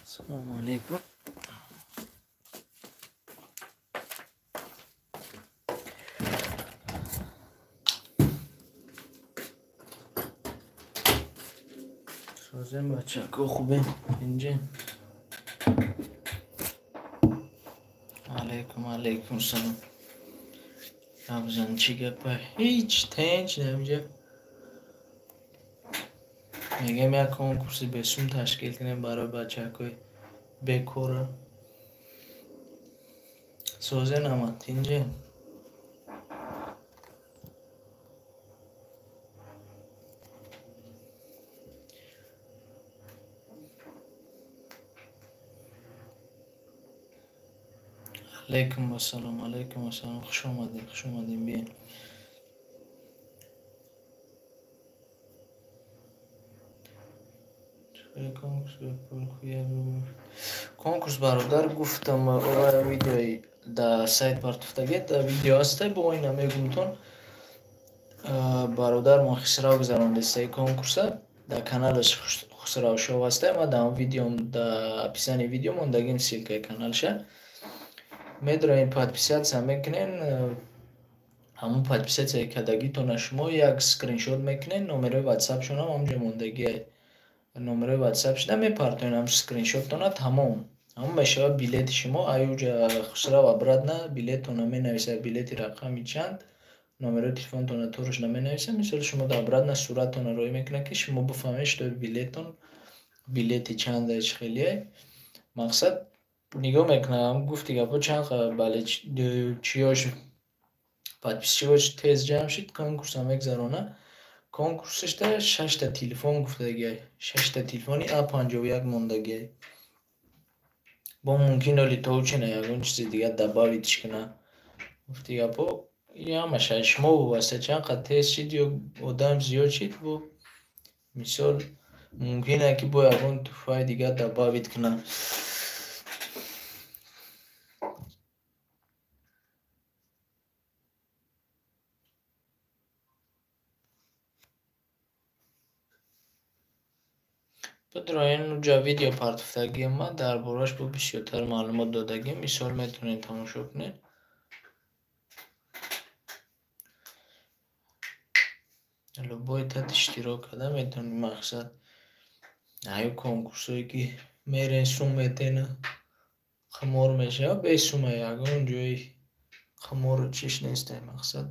Ассалому алайкум. Созем бачако, хубем? Инҷа. Алайкум, алайкум салом. Рамзан, чӣ гапа? Ҳеҷ, тинч наминҷа. Мегӯям, як конкурси бесум ташкил кунем барои бачакҳои бекора. Созен ама, тинҷе? Алайкум ассалом, алайкум ассалом. Хуш омадем, хуш омадем, биён. Конкурс, бародар, гуфтам, видеои да сайт партофтагӣ, да видео ҳастай, бо ина мегумтон. Бародармон Хисрав гузарондестай конкурса, дар каналаш Хусрав Шоу ҳастай, ма дар видеом, дар описании видео мондагим ссылкаи каналша. Медроем, подписаться мекунен, ҳамун подписатсияи кардагитона шумо як скриншот мекунен, номерои ватсапшонам ҳамунҷо мондагиай. Номерои ватсап шуда мепартоен ҳамун скриншоттона, тамом. Ҳамун мешавад билети шумо, аюҷа Хусрав обратно билеттона менависад, билети рақами чанд, номерои телефонтона торушна менависад, мисол шумо да обратно сураттона роӣ мекунад, ки шумо бифаҳмед, что билеттон билети чанда, чӣ хелие. Мақсад нигоҳ мекунад, гуфти гапҳо чанд бале чиёш подписчикош тез ҷамъ шид, конкурсам мегзарона. Конкурсашда шашта телефон гуфтагиай, шашта телефони А51 мондагиай. Бо мумкин оли точно ягон чизи дигар добавитьш куна. Гуфти гапҳо ҳамаш аз шумо вобаста, чанд қад тез шид ё одам зиёд шид, бо мисол мумкин ки бо ягон туҳфаи дигар добавить кунад. Бидроен, уҷа видео партофтагиам, ман дар борааш бо бисёртар маълумот додагим, мисол метавонед тамошо кунед. Любой тат иштирок карда метавонед, мақсад аю конкурсҳое ки мерен, сум метена, қимор мешавад, бесума, ягон ҷои қимору чиш нестай, мақсад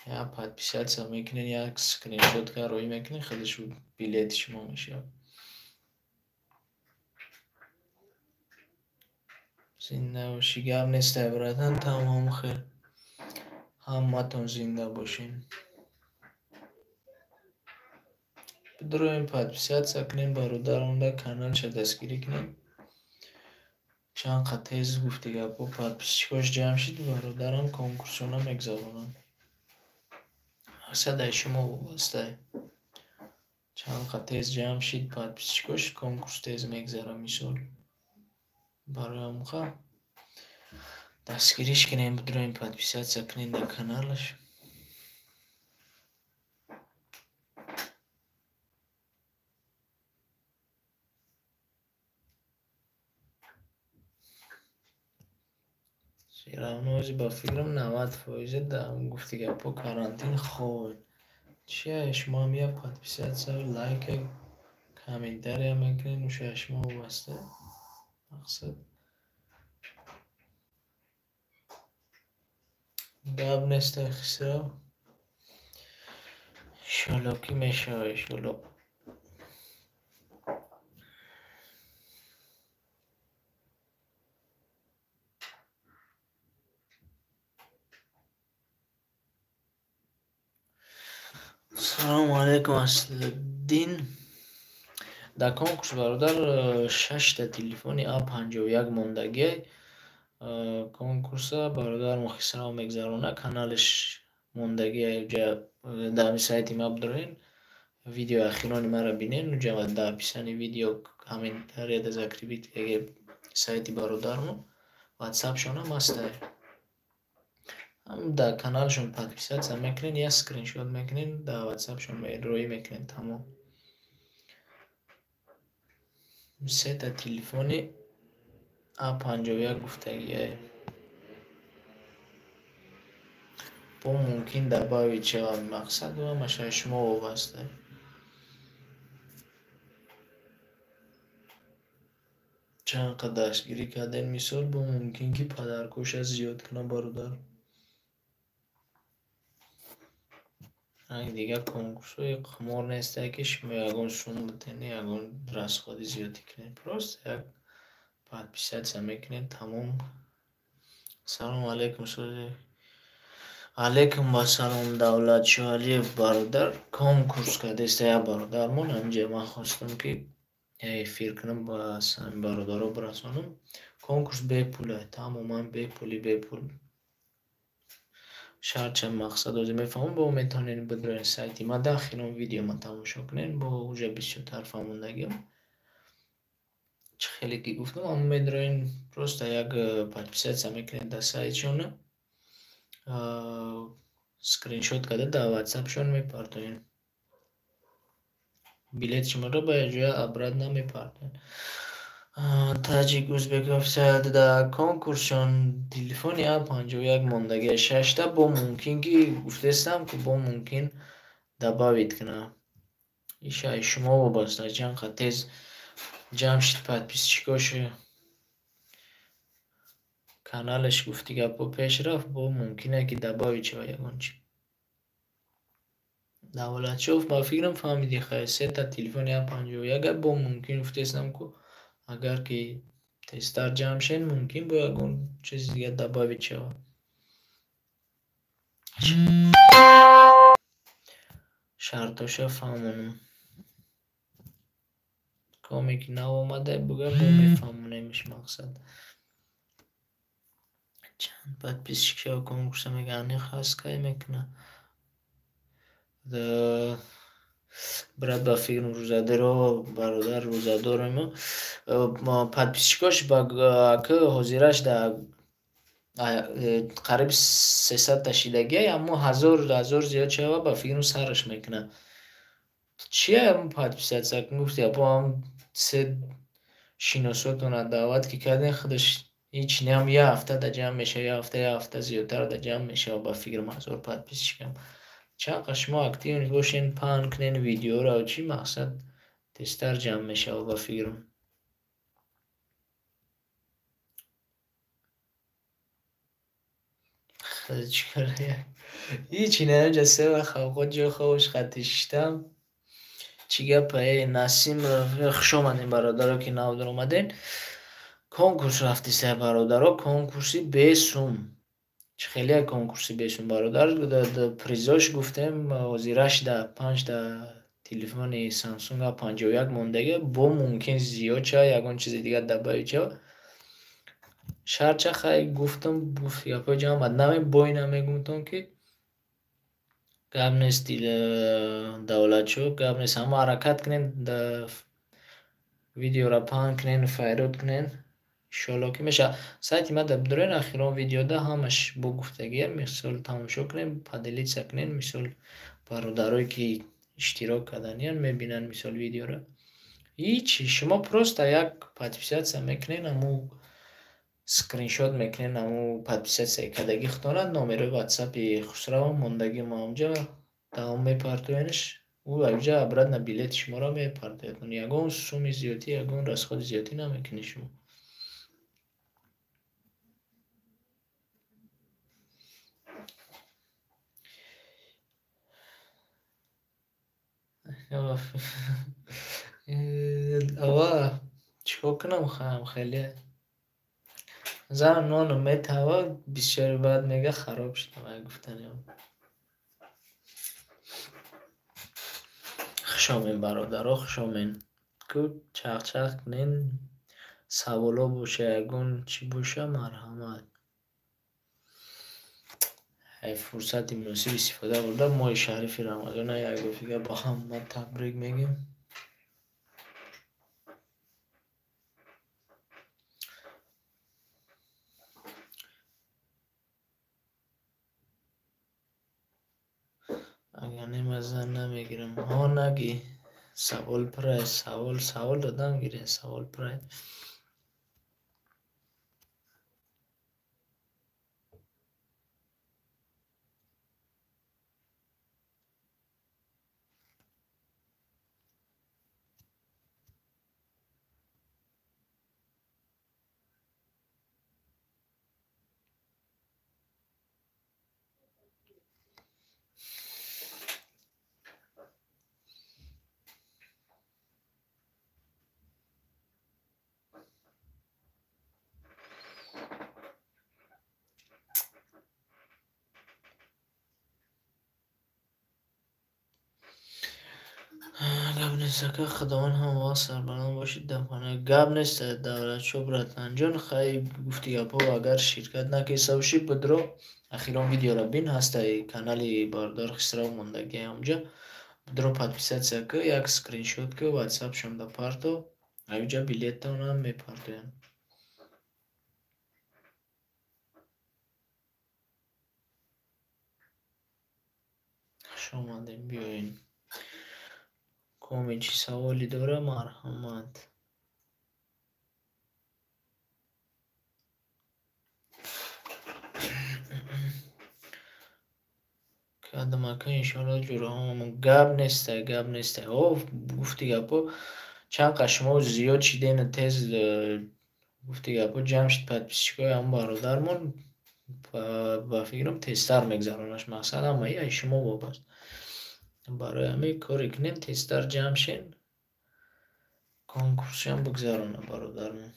як подписаться мекунед, як скриншот роӣ мекунед, худаш билети шумо мешавад. Зинда бошӣ, гап нестай, братан, тамом хел. Ҳаматон зинда бошен. Бидроем, подписаться кунем, бародаронда каналша дастгирӣ кунем. Чанд қад тез, гуфти гапҳо, подписчикош ҷамъ шид, бародарам конкурсона мегзаронанд. Мақсад аз шумо вобастае. Чанд қад тез ҷамъ шид подписчикош, конкурс тез мегзара, мисол. Барои ҳамқа дастгириш кунем, бидроем, подписаться кунем дар каналаш. Равнози ба фикрам 90% да гуфти гапҳо карантин хобед. Чия, шумоам як подписаться, лайка, комментария мекунед, уша аз шумо вобаста. Мақсад гап нестай, Хисрав. Иншолло ки мешава, иншолло. Ассалому алайкум, Аслиддин. Дар конкурс, бародар, шашта телефони А51 мондагиай. Конкурса бародармон Хисрав мегзарона, каналаш мондагиай ҷа дар ҳамин сайти ма бидроен, видеои ахирони маро бинен, уҷа дар описании видео комментарияда закрепить сайти бародармон, ватсапшонам ҳастай. Дар каналшон подписаться мекунед, як скриншот мекунед, дар ватсапшон роӣ мекунед, тамом. Сета телефони А51 гуфтагиай. Бо мумкин добавить шавад, мақсад ҳамааш аз шумо вобаста. Чанд қадр дастгирӣ кардем, мисол, бо мумкин ки падаркоша зиёд кунад, бародар. Ранги дигар конкурсҳои қимор нестае, ки шумо ягон сум битенед, ягон расходи зиёдӣ кунед. Просто як подписаться мекунед, тамом. Салому алайкум, сози. Алайкум вассалом, Давлатшоҳалиев бародар. Конкурс кардеста як бародармон. Ҳаминҷа ман хостам, ки як эфир кунам, ба ҳамин бародаро бирасонам. Конкурс бепул, тамоман бепули бепул. Шартша мақсад ҳозир мефаҳмам, бо метавонед бидроед сайти ма, дар охирон видеома тамошо кунед, бо уже бисёртар фаҳмондагиам. Чӣ хеле ки гуфтам, ҳамон медроен, просто як подписаться мекунед дар сайтшона, скриншот карда дар ватсапшон мепартоед. Билети шуморо ба якҷоя обратно мепартоед. Таҷик узбек дар конкурсшон телефони А51 мондагия шашта, бо мумкин ки гуфтестам, ки бо мумкин добавить кунам. Иша аз шумо вобаста, чанд қадр тез ҷамъ шид подписчикоши каналаш, гуфти гапҳо пеш рафт, бо мумкине ки добавить шавад ягон чи. Давлатшоҳ, ба фикрам, фаҳмидӣ, хай, сета телефони А51, бо мумкин гуфтестам, ку агар ки тезтар ҷамъ шед, мумкин бо ягон чизи дига добавить шавад. Шартоша фаҳмонам. Коме ки нав омада буга, бо мефаҳмонемш мақсад. Чанд подписчик шава конкурса мега, аниқ ҳаст, кай мекуна? Брат, ба фикрам, рӯзадоро, бародар, рӯзадорем. Подписчикош ба ки ҳозираш да қариб 300-та шидагиай, аммо 1000 зиёд шава, ба фикрам, сараш мекунад. Чия подписаться кун, гуфти гапҳо, ҳам се шиносотона даъват ки кардем, худаш ҳеч неам, як ҳафта да ҷамъ мешава, як ҳафта, як ҳафта зиёдтар да ҷамъ мешава, ба фикрам, 1000 подписчикам. Чанд қадр шумо активный бошен, паҳн кунен видеоро, чӣ мақсад, тезтар ҷамъ мешава, ба фикрам. Ҳичи не, ҳаминҷа се вақт авқот ҷои хобаш қатӣ шиштам. Чӣ гапа, э, Насим, хуш омадем, бародаро, ки нав даромадем. Конкурс рафтиста, бародаро, конкурси бесум. Чӣ хеле конкурси бесум, бародар? Призош гуфтем, ҳозираш да панҷта телефони Samsung A51 мондага, бо мумкин зиёд шава, ягон чизи дигар добавить шава. Шартша хай гуфтам, гуфт гапҳои ҷамъ омад. Наме бо ина мегумтон, ки гап нест, Давлатшоҳ, гап нест. Ҳама ҳаракат кунед, видеоро паҳн кунед, файрод кунед. Иншоалло ки мешавад. Сайти ма да бидорен, охирон видеода ҳамаш бо гуфтагия, мисол, тамошо кунед, поделиться кунед, мисол, бародарое ки иштирок карданиян, мебинанд, мисол, видеоро. Ҳичи, шумо просто як подписаться мекунед, ҳамун скриншот мекунед, ҳамун подписатьсяи кардагии худтона, номерои ватсапи Хусрава мондагӣ мо ҳамҷа давом мепартоенш, ӯ аҷа обратно билети шуморо мепартояд. Ягон суми зиёдӣ, ягон расходи зиёдӣ намекунед шумо. Ава чӣ кор кунам, хаям хеле. Занам нону метава, бисёри баъд мега, хароб шудам, ай гуфтани. Хуш омед, бародаро, хуш омед. Ку чақ-чақ кунед, саволо боша, ягон чӣ боша, марҳамат. Ай фурсати муносиб истифода бурда, моҳи шарифи Рамазона як бор дигар ба ҳама табрик мегӯем. Агар не, ман зан намегирам. Ҳо, нагӣ. Савол пурай, савол, савол додам гирен, савол пурай. Гап нест, ака, Худованд ҳама вақт сарбаланд бошед дар хона. Гап нест, Давлатшо братанҷон, хай гуфти гапҳо, агар ширкат накиста бошӣ, бидро ахирон видеоро бин, ҳастаи канали бародар Хисрав мондагиа онҷа. Бидро подписаться ку, як скриншот ку, ватсапшонда парто, аюҷа билеттонам мепартоянд. Хуш омадем, биёен. Коми чӣ саволе дора, марҳамат. Кадом ака, иншоалло ҷураҳомо. Гап нестай, гап нестай. О, гуфти гапҳо, чанд қа шумо зиёд шидену тез гуфти гапҳо ҷамъ шид подписчикои ҳамон бародармон, ба фикрам тезтар мегзаронаш. Мақсад ҳамаи ай шумо вобаст. Барои ҳамин коре кунем, тезтар ҷамъ шен, конкурсшам бигзарона бародармон.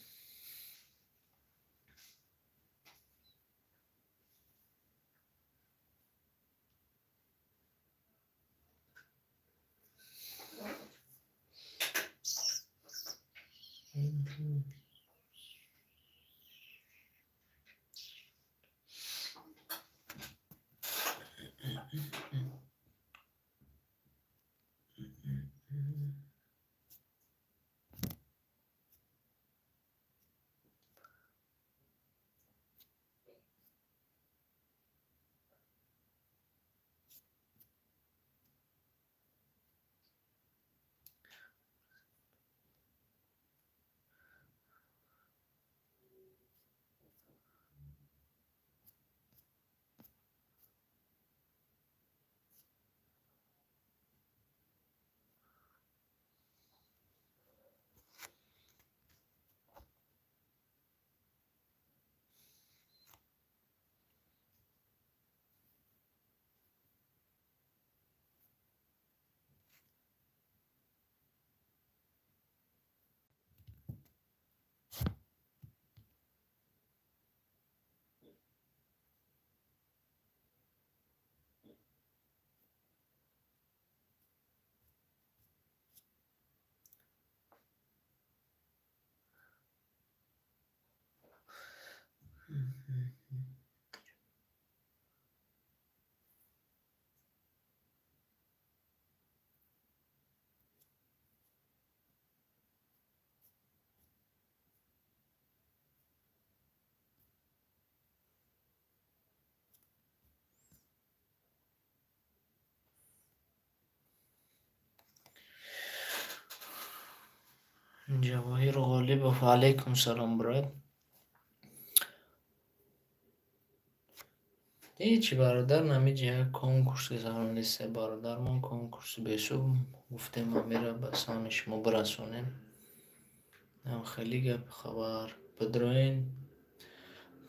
Ҷавоҳир Ғолибов, алайкум салом, брат. Ҳечи бародар, намиҷа як конкурс гузарониста бародармон, конкурси бесуб, гуфтем амира ба самъи шумо бирасонем. Нам хеле гапи хабар. Бидроен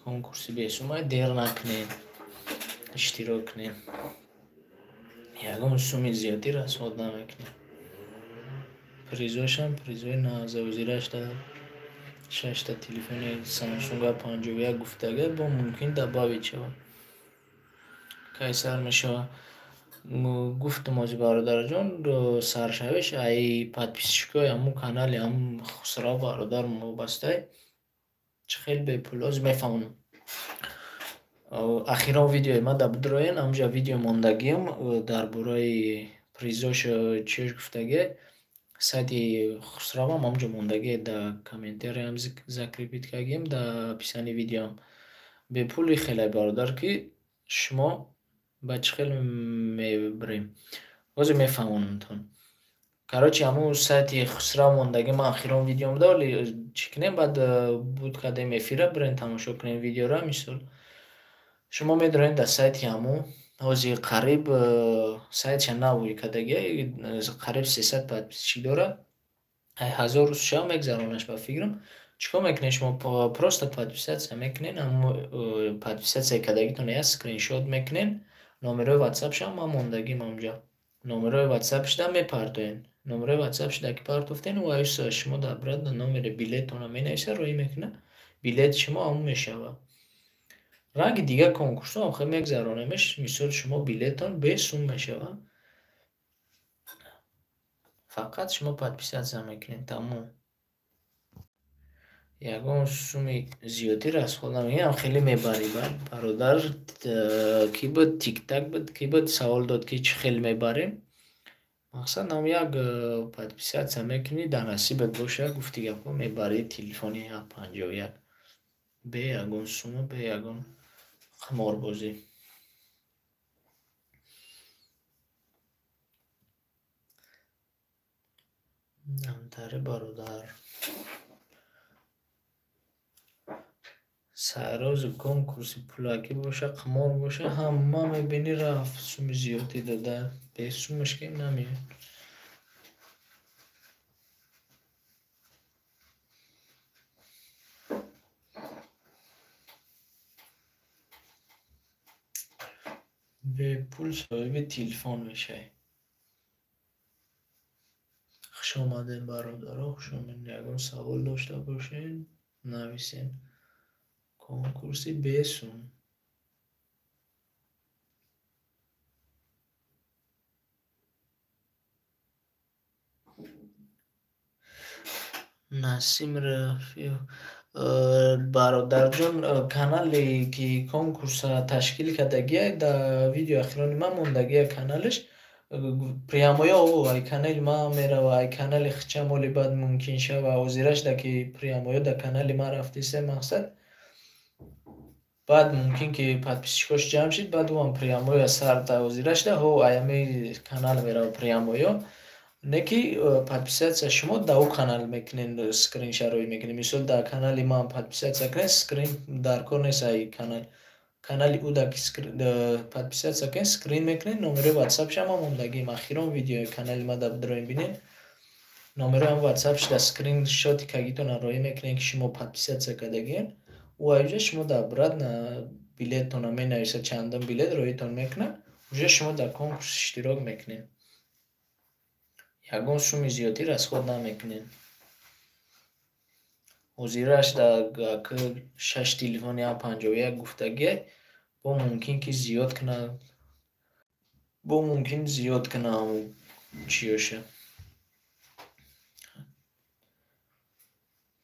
конкурси бесумай дер накунем, иштирок кунем. Ягон суми зиёдӣ расход намекунем. Призошам призои назавзирашта шашта телефони Samsung A51 гуфтага, бо мумкин добавить шавад. Кай сар мешавад? Гуфтум ози бародарҷон, саршавиш ай подписчикои ҳамун канали ҳамун Хусрав бародар вобастай. Чӣ хел бепул, ози мефаҳмонам. Ахирон видеои ма да бидроен, ҳамҷа видео мондагиам дар бораи призош чиёш гуфтагӣ. Сайти Хусравам ҳамҷо мондагӣ, да комментариям закрепить кардагием, да описании видеоам. Бепули хеле бародар, ки шумо ба чӣ хел мебарем. Ҳозир мефаҳмонамтон. Короче, ҳамун сайти Хусрав мондагӣ ман охирон видеом да, вале чӣ кунем, баъд буд кардем эфира, бирен тамошо кунем видеора. Мисол, шумо медароед дар сайти ҳамун, ҳозир қариб сайтша нав кардагия, қариб 300 подписчик дорад. Ай 1000 рӯз шава мегзаронаш ба фикрам. Чӣ кор мекунед шумо? Просто подписаться мекунед, ҳамун подписатсияи кардагитон як скриншот мекунед, номерои ватсапшам ман мондагим онҷа. Номерои ватсапшда мепартоед. Номерои ватсапшда ки партофтен, ӯ аюса шумо дар обратно номери билеттона менависад, роӣ мекунад, билети шумо ҳамун мешавад. Ранги дигар конкурсҳо ҳам хел мегзаронемш, мисол шумо билеттон бесум мешавад. Фақат шумо подписаться мекунед, тамом. Ягон суми зиёдӣ расход намекунед, ам хеле мебарӣ. Баъд бародар ки буд, тиктак буд, ки буд, савол дод, ки чӣ хел мебарем. Мақсад ҳам як подписаться мекунӣ, дар насибат боша, гуфти гапҳо, мебарӣ телефони А51 бе ягон сумма, бе ягон қиморбозӣ. Намтаре бародар. Сайрозу конкурси пулакӣ боша, қимор боша, ҳама мебинӣ рафт суми зиёдӣ дода, бесумаш ки намеояд. Бепул соҳиби телефон мешавӣ. Хуш омадед, бародаро, хуш омадед. Ягон савол дошта бошед, нависед. Конкурси бесум. Насим Рафиев, бародарҷон, канале ки конкурса ташкил кардагия, дар видеои охирони ман мондагия каналаш. Прямоя ай канали ман мерава, ай канали хичам оли баъд мумкин шава. Ҳозирашда ки прямоя дар канали ман рафтисе, мақсад баъд мумкин ки подписчикош ҷамъ шид, баъд ӯам прямоя сар дар ҳозирашда ҳо ай ҳамин канал мерава прямоё. Не ки подписаться шумо дар ӯ канал мекунед, скрин шароӣ мекунед. Мисол, дар канали ман подписаться кунед, скрин дар кор нест ай канал. Канали ӯ дар подписаться кунед, скрин мекунед, номерои ватсапшам ҳам мондагим. Охирон видеои канали ма дар бидроем бинед. Номерои ҳам ватсапш дар скриншоти кагитона роӣ мекунед, ки шумо подписаться кардагиен. Ӯ аҷа шумо дар обратно билеттона менависад, чандум билет роитон мекунад, уже шумо дар конкурс иштирок мекунед. Ягон суми зиёдӣ расход намекунед. Ҳозираш дар шаш телефони А51 гуфтагия, бо мумкин ки зиёд кунад, бо мумкин зиёд кунад ҳамун чиёша.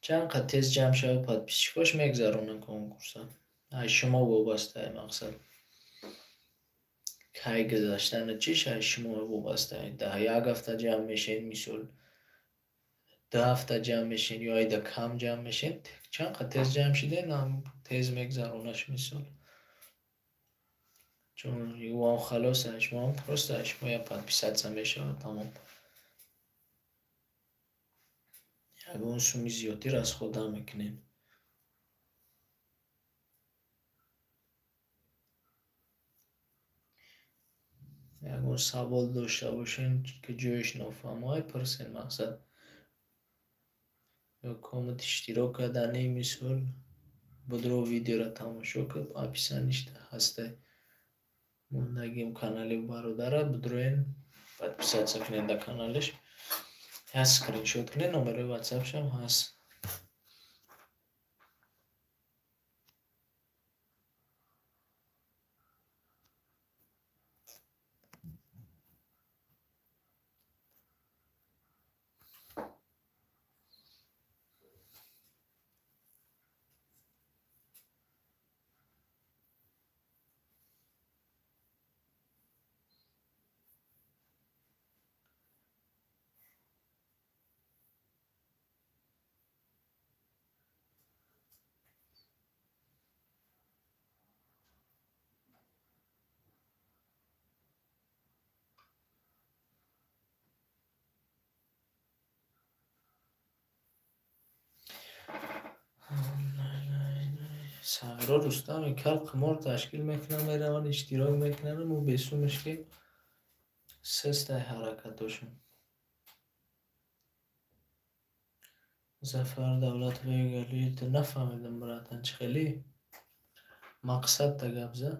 Чанд қад тез ҷамъ шавад подписчикош, мегзаронад конкурса. Ай шумо вобастае, мақсад. Кай гузаштани чиш ай шумо вобастае. Дар як ҳафта ҷамъ мешед, мисол, 2 ҳафта ҷамъ мешед ё айда кам ҷамъ мешед, чанд қад тез ҷамъ шидед, ҳам тез мегзаронаш, мисол. Чун ӯам халос, ай шумоам просто ай шумо як подписаться мешавад, тамом. Ягон суми зиёдӣ расход намекунед. Ягон савол дошта бошед, ки ҷояш нофаҳмоай, пурсед, мақсад. Ё коммент иштирок кардани, мисол, будро видеоро тамошо кун, описаниш ҳастай. Мондагим канали бародара, будроен подписаться кунед дар каналаш. Як скриншот кунед, номерои ватсапшам ҳаст. Сағиро Рустам кал қимор ташкил мекунанд, мераванд, иштирок мекунанд, мо бесумаш ки сестай ҳаракатошон. Зафар Давлатов галит нафаҳмидам, братан, чӣ хеле мақсадта гап зад.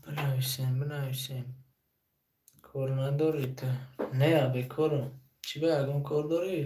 Бинависем, бинависем. Кор надорӣ ту? Не, бекорам. Чӣ ба ягон кор дорӣ?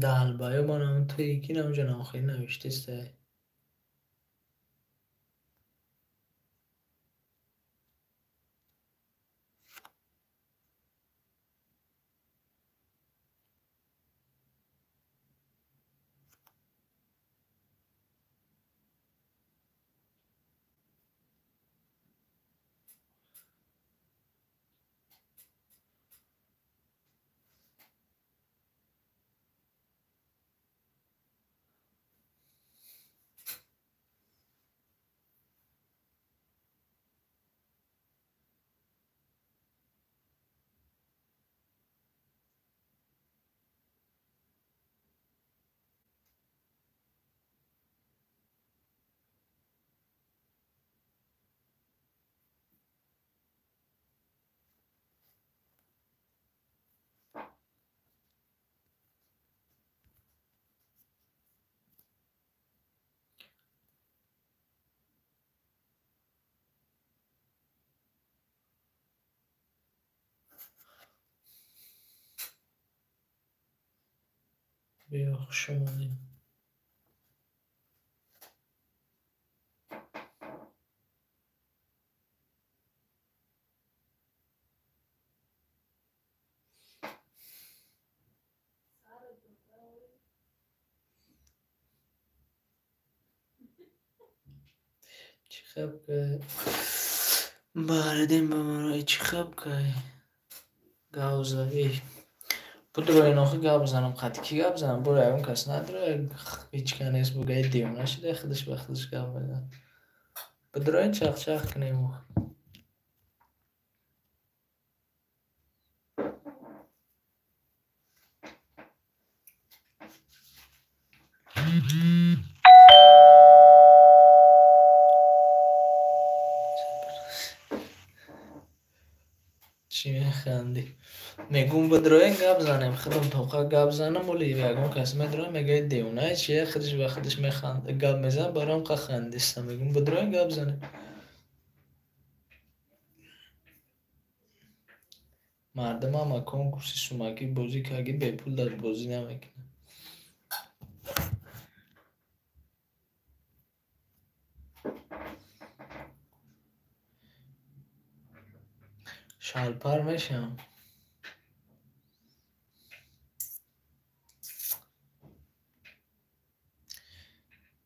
Далбаё ман ту ки намҷонам хеле навиштестай. Биё, хуш омадед. Чӣ хаб кай? Баҳриддин ба маро чӣ хаб кай? Гап зад. Будроен охи гап занам, қати кӣ гап занам? Бора ягон кас надора, ҳеҷ ка нест, бугаи девона шуда, худаш ба худаш гап мезанад. Будроен чахчах кунем охи. Чӣ механдӣ? Мегӯм бидроен гап занем, худам тоқа гап занам, оли ягон кас медроем, мегӯяд девонае чия, худаш ба худаш механд, гап мезанад, баром қа хандистам. Мегӯм бидроен гап занем. Мардум ҳама конкурси сумакӣ бозӣ кард, бепул дар бозӣ намекунад. Шалпар мешавам.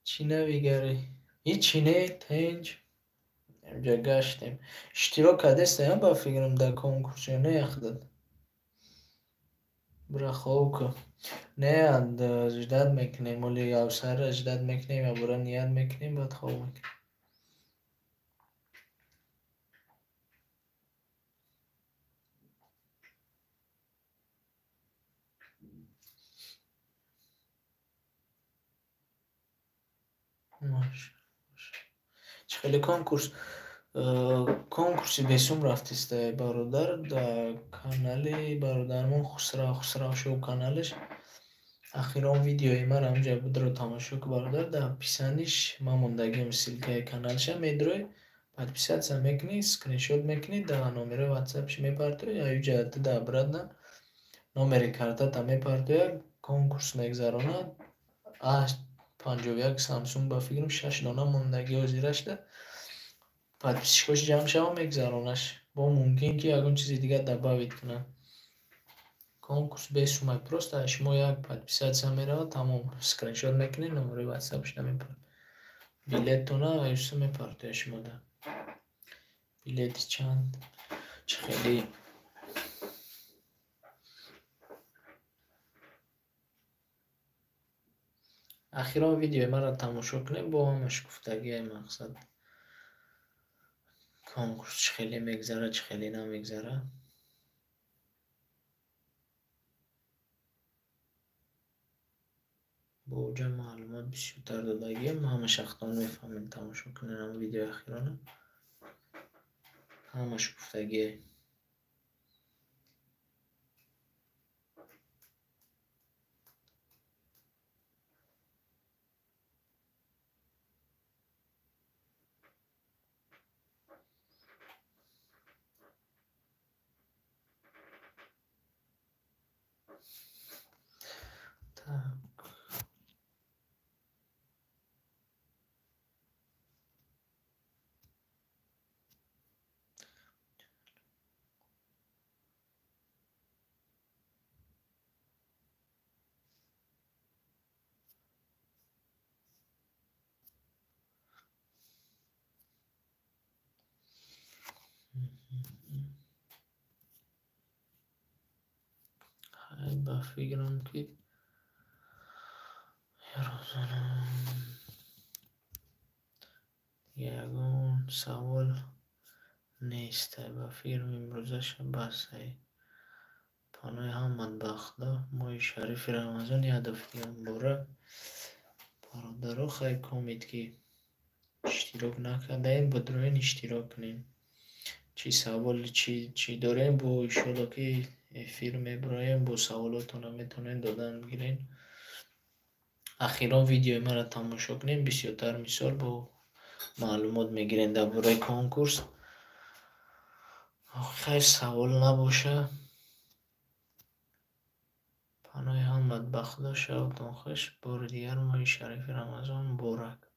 Чӣ навигарӣ? Ҳичи не, тинҷ. Инҷа гаштем. Иштирок кардестаям ба фикрам дар конкурс ё не яхдад? Бира хоб ку. Не, ждать мекунем, оли авсарра ждать мекунем, ябора ният мекунем, баъд хоб мекунем. Чӣ хеле конкурс? Конкурси бесум рафтиста, бародар, дар канали бародармон Хусрав, Хусравшоу каналаш. Ахирон видеои мара ҳамҷа будро тамошо ку, бародар, дар описаниш ман мондагиам ссылкаи каналша, медрои, подписаться мекунӣ, скриншот мекунӣ, дар номерои ватсапш мепартоӣ, аюҷа туда обратно номери картата мепартоя, конкурс мегзаронад. А51 Самсунг ба фикрам 6 дона мондагӣ ҳозирашда. Подписчикош ҷамъ шава, мегзаронаш. Бо мумкин ки ягон чизи дигар добавить кунад. Конкурс бесумай, просто аз шумо як подписаться меравад, тамом, скриншот мекунед, номерои ватсапш намепард. Билеттона аюса мепартоя шумода. Билети чанд? Чӣ хеле? Ахирон видеои маро тамошо кунед, бо ҳамаш гуфтагиай мақсад. Конкурс чӣ хеле мегзарад, чӣ хеле намегзарад. Бо уҷа маълумот бисёртар додагиам, ҳамаша худтон мефаҳмед, тамошо кунед ҳамон видеои ахирона. Ҳамаш гуфтагиай. Так. Ба фикрам ки ягон савол нест. Ба фикрам имрӯзаша бас. Паноҳи ҳамат ба Худо. Моҳи шарифи Рамазон як дафъа дига муборак. Бародаро, хай комед ки иштирок накардаем, бидроен иштирок кунем. Чӣ саволи чӣ дорем, бо иншолло ки эфир мебироем, бо саволотона метавонем додан бигирем. Ахирон видеои маро тамошо кунем, бисёртар мисол бо маълумот мегирем дар бораи конкурс. Хайр, савол набоша. Паноҳи ҳамат ба Худо, шабатон хуш. Бори дигар моҳи шарифи Рамазон муборак.